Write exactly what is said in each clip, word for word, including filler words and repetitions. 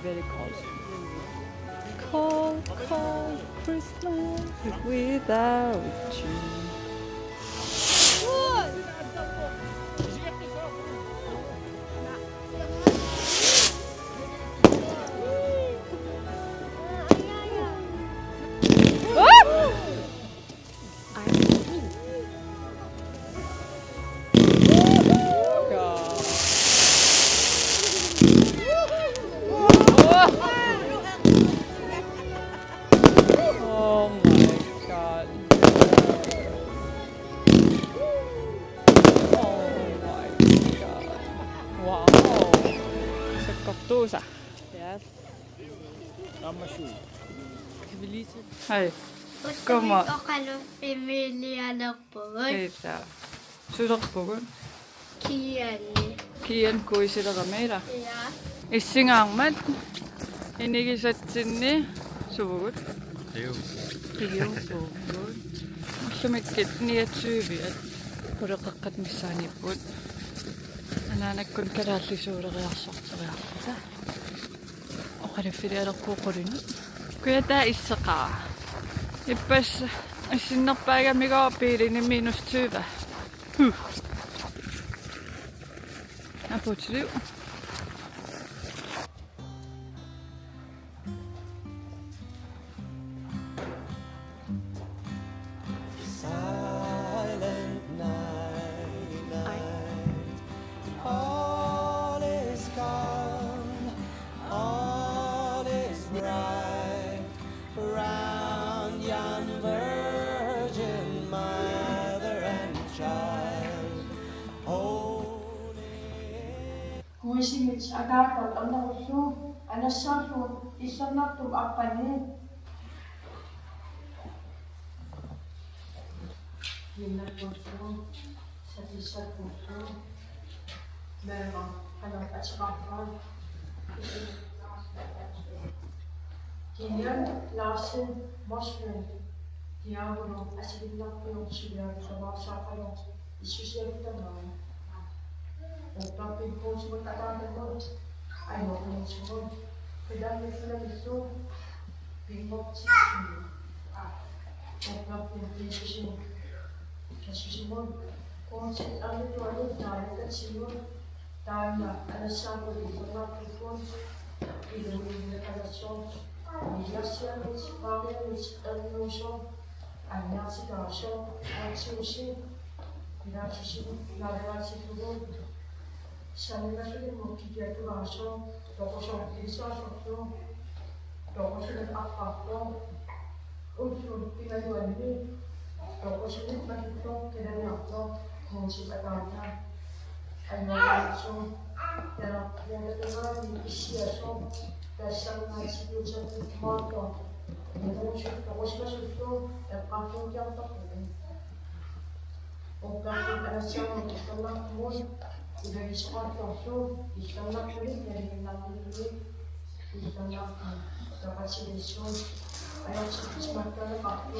Very cold. Cold, cold Christmas without you. Oh my God. Oh my God. Wow. Sakkortuusa. Yes. Hej. Come on. Oqaluffimmiilialerpugut. Kiisa. Sulerpugut. Kian. Kian kuisilerami ila. Ja. Issingaarmat inigisatsinni suvugut. Qiu. Qiu suvugut. Ullumikkut niogtyve-at quleqeqqat missaaniipput. Anaanakkut kalaallisuuleriarsorteriarluta. Oqaluffilialerpugut qulinut. Kujataa isseqaa. Ippassaq issinnerpaagamigooq biilini minus tyve. Huh. Apuutiliu. Silent night. All is calm, all is bright, round yon Virgin Mother and Child, holy. Kuisimit ataata ernerullu, anassaallu, illernertum arpani. Minnakkuullu, satisakkuullu, meeqqat qanoq ateqarpaat. Kilian Larsen Motzfeldt, Diaavulu assigiinnarpiuk suliarusumaarsaaqalu issusiakkut tamaat. Upperpikkuusugut ataatagut ajoquusugut qilammillu pinngortitsisut. Upperpik Jiisusi kassusimut Guutip erlituani taanna katsigut taanna anassaagut illernerput iluinnaqalersoq. Miilersiamit Mariamit ernuusoq anniartikaasoq Aatsuusi Pilaatusi naalagaatillugu sanimasuli mukkitiatugaasoq toqusoq ilisaasorlu toqusunik aqqusoq ullut pingajuanni toqusunik matuttoq qilaniartoq Guutip ataata ajugaatsoq. Taanna issiasoq tassanngaatigiutanni maartoq inuusut toqusimasullu eqqartuutiartorluni. Upperpik anassaagut illernerput ilagisoqartorlu illernerpullu nalinginnarnillu illernerput peqatigiissut ajortitsisimaqqaneqartoq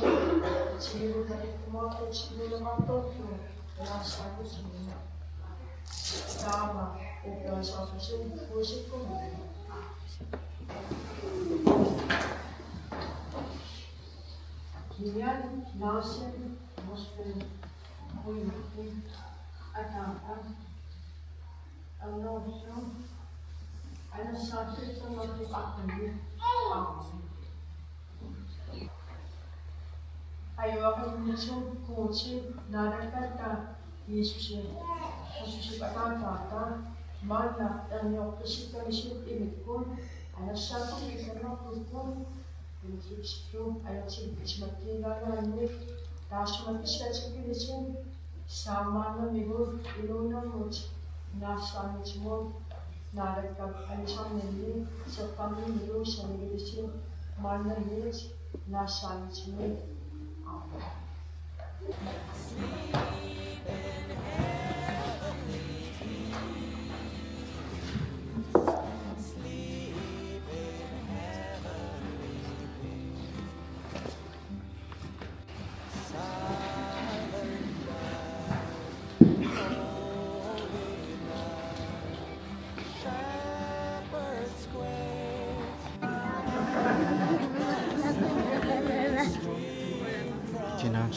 tigigut matuttumoortut nuunneqartorlu ilaasaakutini. Taama upperisartusi kuisikkumut. Kilian Larsen Motzfeldt, kuisikkumut, ataata ernerullu, anassaagut illernerput arpani. Ajuaqatigiissut Guutip naalakkatta Jiisusi Jiisusip ataataata maanna ernioqqissitamisut imikkut anassaagut illernerput inuusutsillu ajortitsisimaqqinnaangaanni taassuma pissaatikkulisut saammaannarmigut inuunermut naassaanngitsugut Naalakkap anisarninni seqqarnermilu sanigilisut maannamut naassaanngitsumik.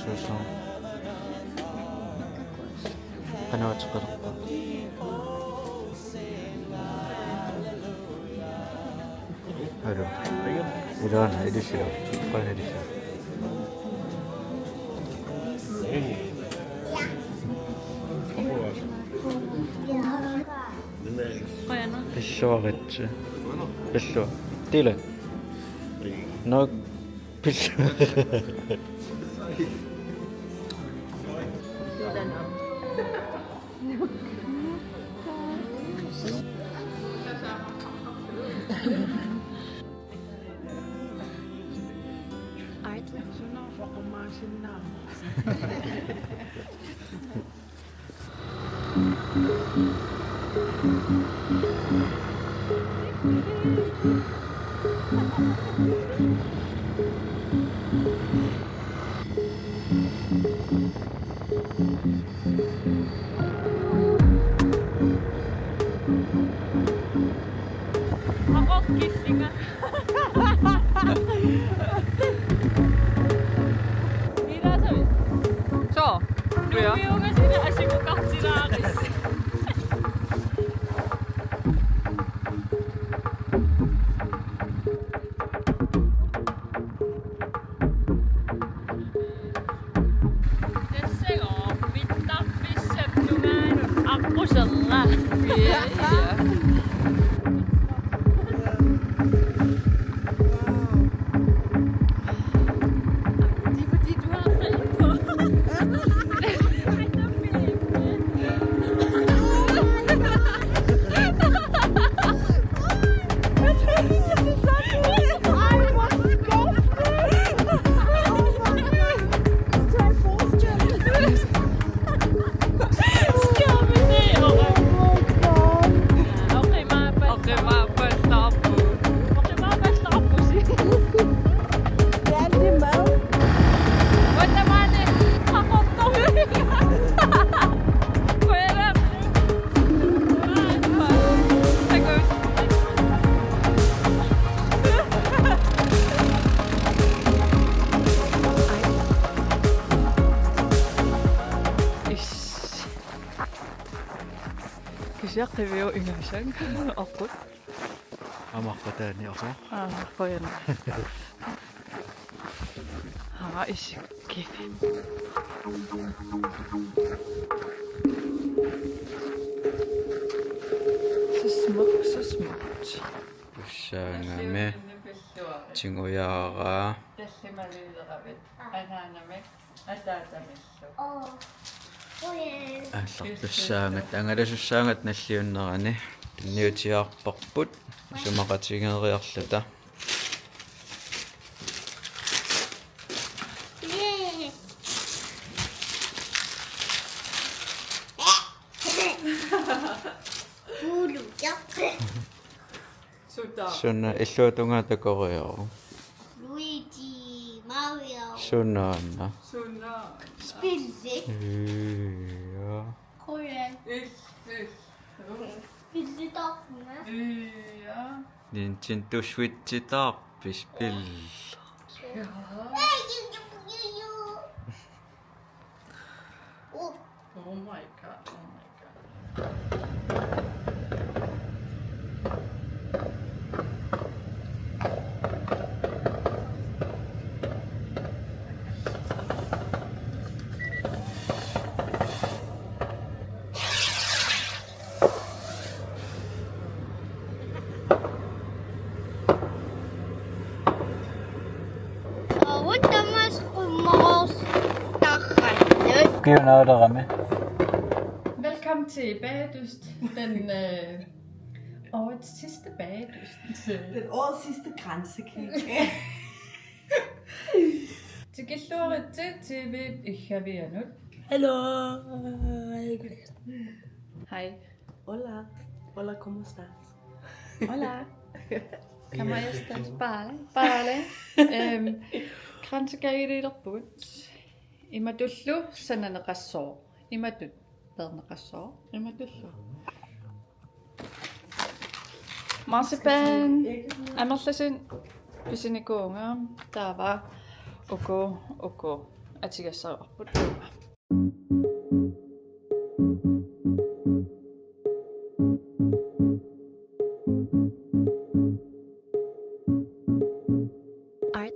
Tuussaaq. Qanoq ateqalerpa? Aluu. Ilaana, ilissi. Qanoq ilissi? Qujanaq. Pilluaritsi. Pilluarit. Dylan. Nok. Pilluarit. Aqoqqillinga. Ilaasavit. Soo. Kuja. Nuiunga sina asimukartilaaris. Tassagooq mittarfissap tungaanut aqquserra. Ja, ja. Det er fordi, du har fri på. Kisianni qiviup ingasaq oqut. Aamma aqqutaani oqu. Aa, qujanaq. Aa, isikki. Så smukt, så smukt. Tussaagami. Tingujaara. Tallimaliileravit. Anaanamik. Ataatamillu. Aallartussaagatta, angalasussaagatta nalliunnerani. Tunniutiaarparput. Isumaqatigeeriarluta. Suna illuatungaa takoriaruk. Luigi, Mario. Sunaana. Suna. Spilli. Ja. Korea. Is, is. Spilli takuna. Ja. Nintendo Switch taarpis spil. Ja. Oh. Oh my God, oh my God. Uagut tamassi qummortarannut. Kiunaalerami. Velkommen til Bagedyst. Den, øh, årets sidste Bagedyst. Den årets sidste kransekage. Tikilluaritsi T V Iggavianut. Hello. Hej. Hola. Hola, ¿cómo estás? Hola. Kama estas? Paale, paale. Øhm, kransekageliilerpugut. Imatullu sananeqassooq. Imatut peerneqassooq. Imatullu. Marcipan. Amerlasuut pisinikuuvunga. Taava. Uku, uku. Atigassavarput. Art.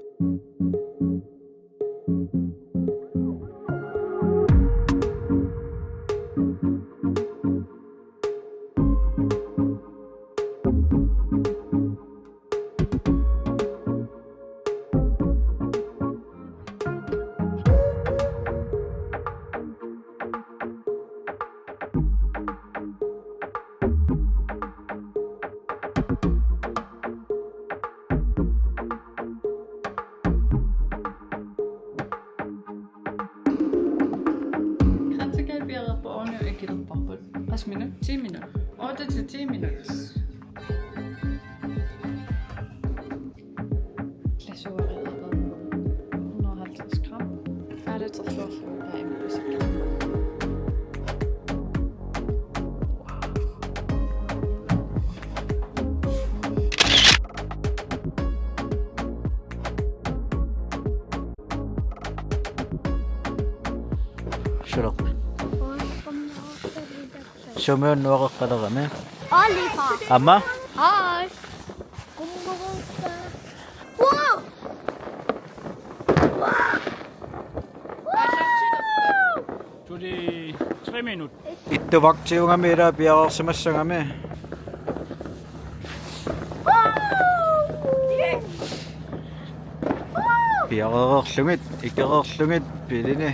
Kransekage piareerpoq, ornio ikilerparput. Tres minut, ti minut. Otte til ti minut. Glasuret er hundrede og halvtreds gram. Aallarterluarlugu taama isikka. Sure. Sumiunnuareqqalerami. Oliver. Aamma? Hej. Wow! Tuli tre minut. Ittuvaktiugami ila piareersimassagami. Piareerlugit, ikereerlugit pilini.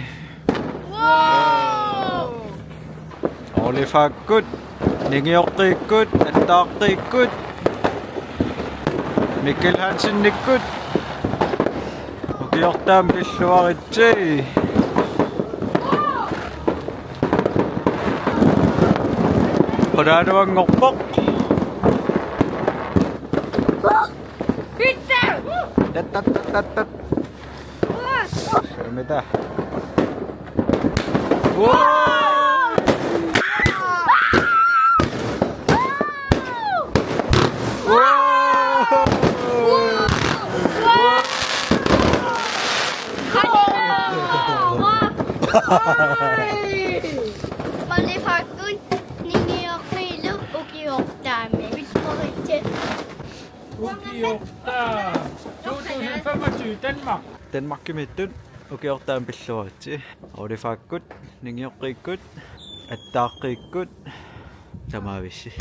Wow! Olifakkut, ningioqqikkut, attaaqqikkut, Mikkel Hansenikkut. Ukiortaami pilluaritsi. Qulaaluanngorpoq. Tat, tat, tat, tat, tat. Sumita. Wow! Wow! Olifakkut, ningioqqiillu, ukiortaami pilluaritsi. Ukiortaaq to tusind femogtyve, Danmark. Danmarkimiittut ukiortaami pilluaritsi. Olifakkut, ningioqqikkut, attaaqqikkut, tamaavissi.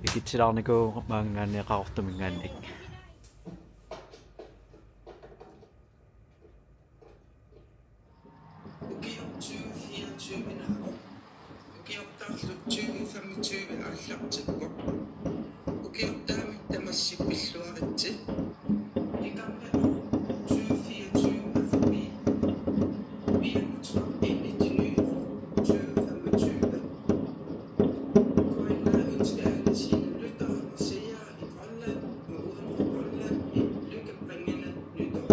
Ikitsilaarnikuuvoq maanngaanniit Qaqortuminngaanniit. Ukiut tyve fireogtyve naavoq. Ukiortaarlu tyve femogtyve aallartippoq. Ukiortaami tamassi pilluaritsi. Det gamle år tyve fireogtyve er forbi. Vi er nu trådt ind i det nye år tyve femogtyve. K N R ønsker alle sine lyttere og seere i Grønland og uden for Grønland et lykkebringende nytår.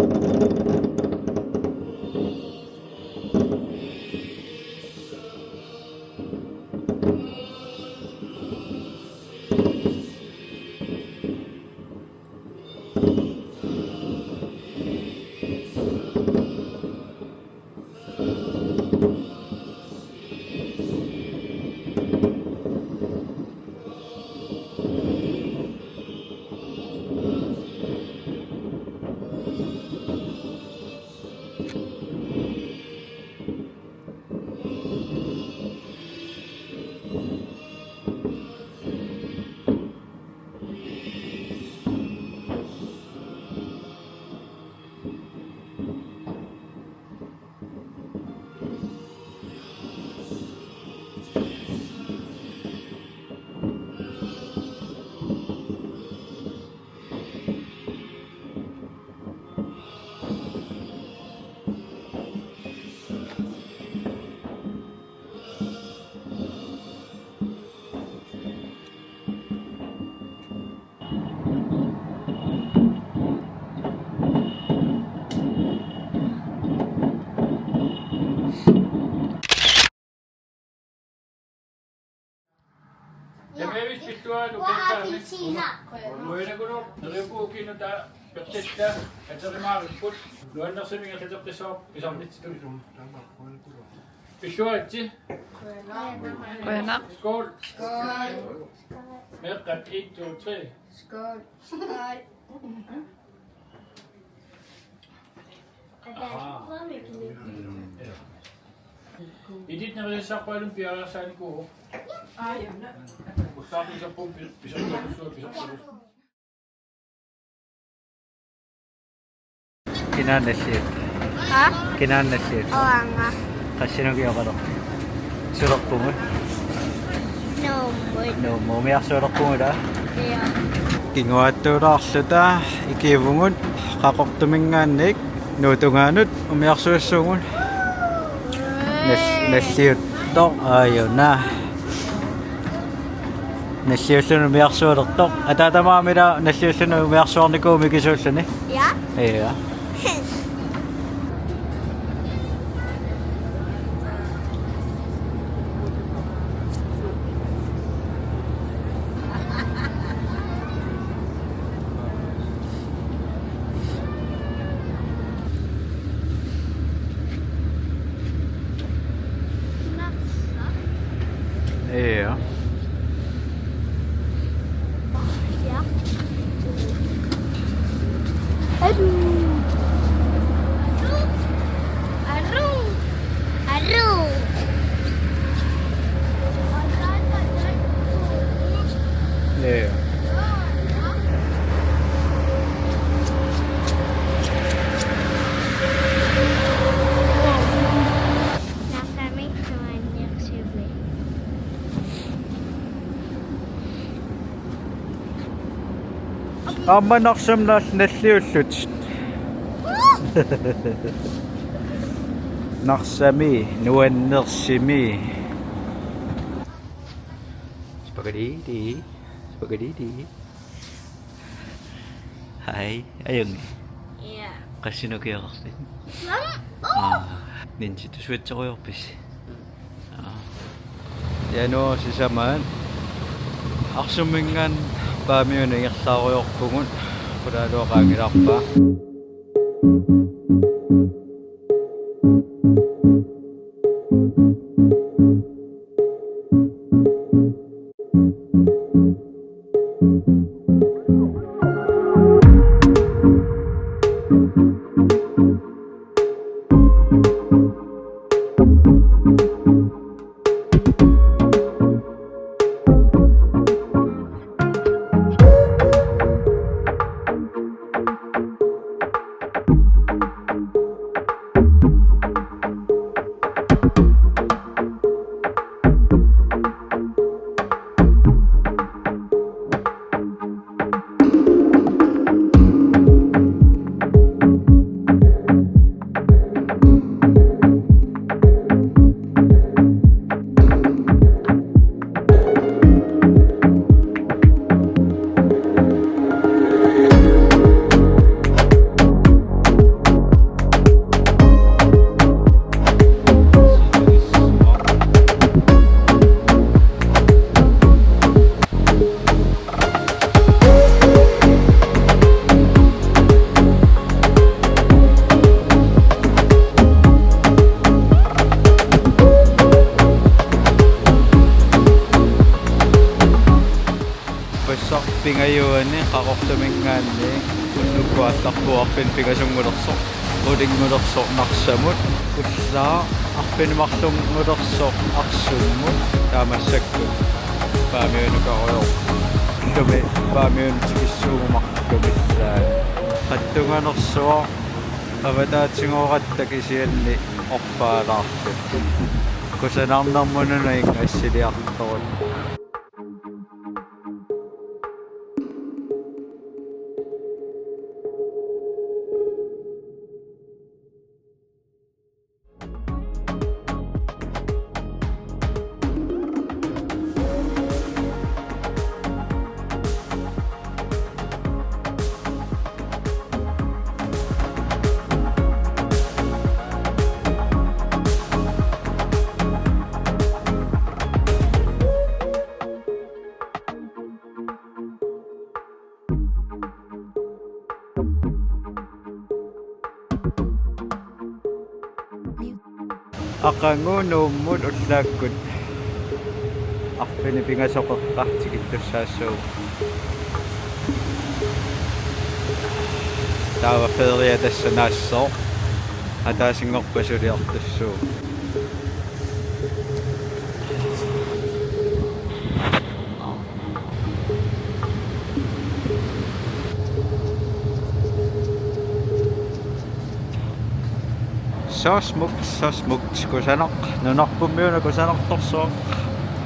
Tamavis pilluarit ukiortaami. Uinakuno neriuku ukinuta Persitta, aterimaaripput, nuannersunik ingerlateqqissavarput pisarnitsitut. Pilluaritsi. Qujanaq. Skål. Skål. Meeqqat, et, to, tre. Skål. Skål. Aha. Edith nerisassarpaalunnik piareersaanikuuvoq. Aa, ja. Ullaarput iserput pi-, pisortarussua, pisortarussua. Kinaana nalliuttoq? Aa? Kinaana nalliuttoq? Uanga. Qassinik ukioqalerpit? Sulerpugut? Nuummut. Nuummut, umiarsualerpugut, ilaa? Ja. Kinguaattuulaarluta ikiuvugut Qaqortuminngaanniit Nuup tungaanut umiarsuassuugut. Nal-, nalliuttoq aajuna. Nalliulluni umiarsualertoq. Ataatama aamma ilaa nalliulluni umiarsuarnikuummat ikisuulluni. Ja. Ja. Ja. Aru. Aru. Aru. Ja. Narsami nuannersuuvoq. Aamma Narsami nal-, nalliullutit. Narsami nuannersumi. Spaghetti. Spaghetti. Hej, ajunngilaq. Ja. Qassinik ukioqarpit? Aa, Ninja Switcherujoorpisi? Aa. Januaarip sisamaani Arsumminngaanniit Paamiunut ingerlaarujoorpugut, qulaaluaqaangilaarpaa. Bassaq pingajuani Qaqortuminngaanniit unnukkut aallarpugut arfineq-pingasunngulersoq, qulinngulersoq Narsamut, ullaaq arfineq-marlunngulersoq Arsummut, taava massakkut Paamiunukarujoorpoq. Ullumi Paamiunut tikissuugumarlunnillaat. Qatsunganersuaq avataatigoratta kisianni orpaalaarluta. Kusanarnermut una ingassiliartoruna. Aqagu Nuummut ullaakkut arfineq-pingasoqeqqa tikittussaassooq. Taava feria tassa naassooq. Ataasinngorpat suliartussooq. Så smukt, så smukt. Kusanaq, nunarpummi una kusanartorsuaq.